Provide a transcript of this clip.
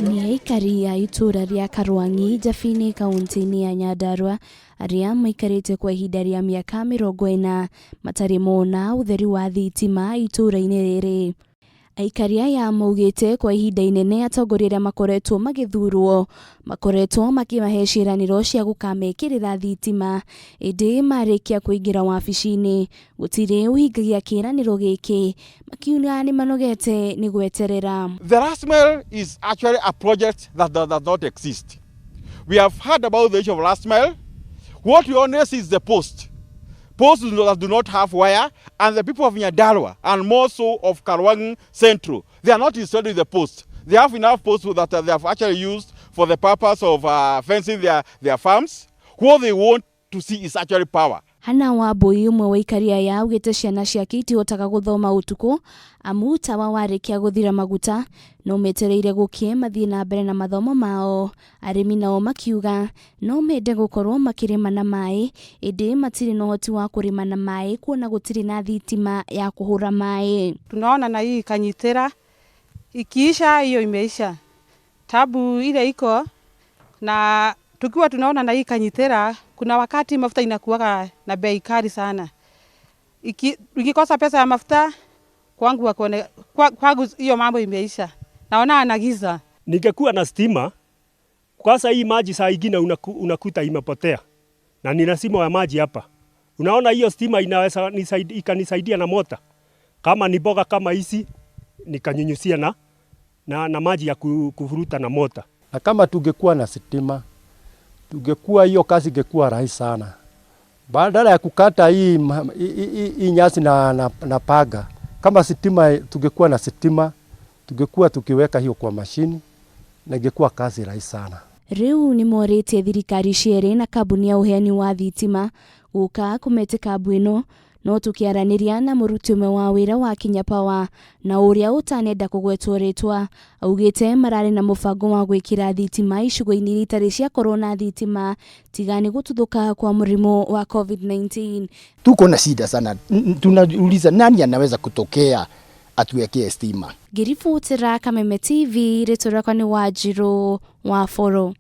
Nĩ aikari a itũũra rĩa Karwang'i, Njabini kauntĩ-inĩ ya Nyandarua arĩa maikarĩte kwa ihinda rĩa mĩaka 40 matarĩ mona ũtheri wa thitima itũũra-inĩ rĩrĩ. Aikari aya maugĩte kwa ihinda inene atongoria arĩa makoretwo magĩthurwo makoretwo makĩmahe ciĩranĩro cia gũkamekĩrĩra thitima ĩndĩ marĩkia kũingĩra wabici-inĩ gũtirĩ ũhingagia kĩĩranĩro gĩkĩ makiuga nĩ manogete nĩ gweterera. The last mile is actually a project that does not exist. We have heard about the issue of last mile. What we only see is the post. Posts that do not have wire, and the people of Nyandarua, and more so of Karwang Central, they are not installed with the post. They have enough posts that they have actually used for the purpose of fencing their farms. What they want to see is actually power. Hana Wambui ũmwe wa aikari aya augĩte ciana ciake itihotaga gũthoma ũtukũ amu tawa warĩkia gũthira maguta no metereire gũkĩe mathiĩ na mbere na mathomo mao. Arĩmi nao makiuga no mende gũkorwo makĩrĩma na maĩ ĩndĩ matirĩ na ũhoti wa kũrĩma na maĩ kuona gũtirĩ na thitima ya kũhũra maĩ. Tunaona na hii Kanyitira ikiisha, hiyo imeisha. Tabu ile iko na tukiwa tunaona na hii Kanyitira, kuna wakati mafuta inakuwaga na bei kali sana. Ikikosa pesa ya mafuta kwangu wakone, kwangu hiyo mambo imeisha. Naona anagiza. Ningekuwa na stima, kwanza hii maji saa ingine unakuta imepotea. Na nina simu ya maji hapa. Unaona hiyo stima inaweza ikanisaidia na mota. Kama ni mboga kama hizi nikanyunyusia na maji ya kuvuruta na mota. Na kama tungekuwa na stima, tungekuwa hiyo kazi ingekuwa rahisi sana. Badala ya kukata hii nyasi na paga, kama stima tungekuwa na stima, tungekuwa tukiweka hiyo kwa mashini na ingekuwa kazi rahisi sana. Rĩu nĩ morĩtie thirikari cierĩ na kambuni ya ũheani wa thitima gũka kũmetĩka mbu ĩno no tũkĩaranĩria na mũruti ũmwe wa wĩra wa Kenya Power na ũrĩa ũtanenda kũgwetwo rĩtwa augĩte mararĩ na mũbango wa gwĩkĩra thitima icigo-inĩ iria itarĩ ciakorwo na thitima tiga nĩ gũtuthũka kwa mũrimũ wa COVID-19. Tuko na shida sana, tunauliza nani anaweza kutokea atuwekee stima. Ngĩribotera Kameme TV, rĩtwa rĩakwa nĩ Wanjirũ wa Boro.